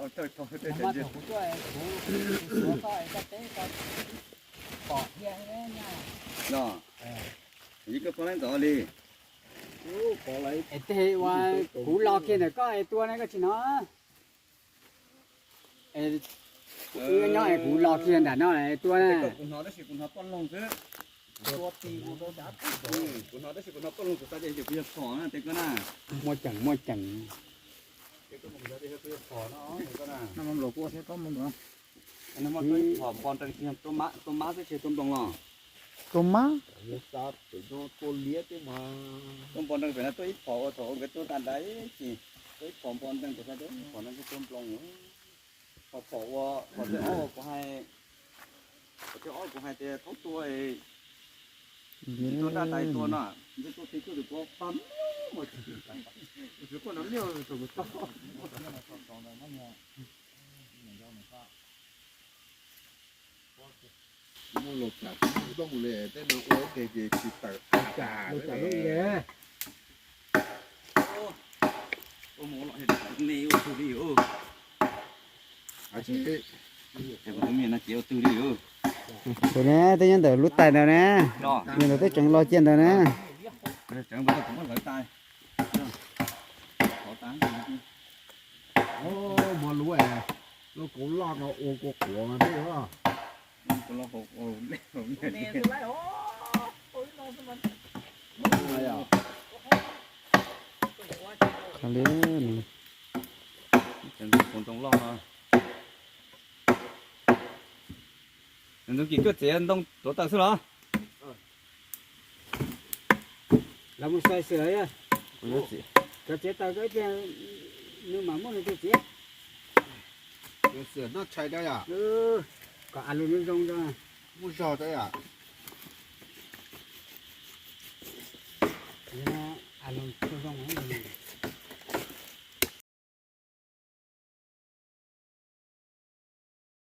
Thaum kuv tuaj, kuv, kuv suav koj es koj teb koj pom thiab na. Los, yeej koj pom leej ntawd li. Es tej uas kuv los kiag ntawm koj es tua na koj tsis hnov. Wb nyob es kuv los kiag nram no es tua na. Kuv hnov tab sis kuv hnov poj loog xwb. Kuv hnov tab sis kuv hnov poj loog kuv xav tias kuv yog phom na tes koj na. Muaj ceem muaj ceem. Tua mab xwb tsis tua nploos los. Tua mab? Tua nploos nreeg pem no tuaj ib phom ua thaum nkawd tuaj tag nrho ib chim, tuaj ib phom nploos nreeg pem no tuaj ib phom no tua nploos. Phom phom ua phom tej ob kuv hais, phom tej ob kuv hais tias thaub tua, tsis tuaj daj tais tua no, ntshe tua tib tug tus kuv pam, tsis quaj no mliaj tus kuv tau. Muaj los tsam tsis muaj looj li, tej no ua ib teg ces tsis tawm tas li. Ua mus ua los li ua twg li. Tus ne, tej nyob ntawm lub tais ntawd ne, nyob ntawm tej tseev los cia ntawd ne. Muaj lub, lub kauv loj no ua kua quav thiab. Qhov li, ntoo loj no. Ntxoov Kis, koj txiav ntoo tuav taws xwb los? Los mus sai xwm, cov txiav taws ko ib pliag nws mam muaj nws tus txiav. Xwm noj tshais rau yom? Kom av lug zoo zoo. Muaj zog rau yom? Av lug zoo zoo.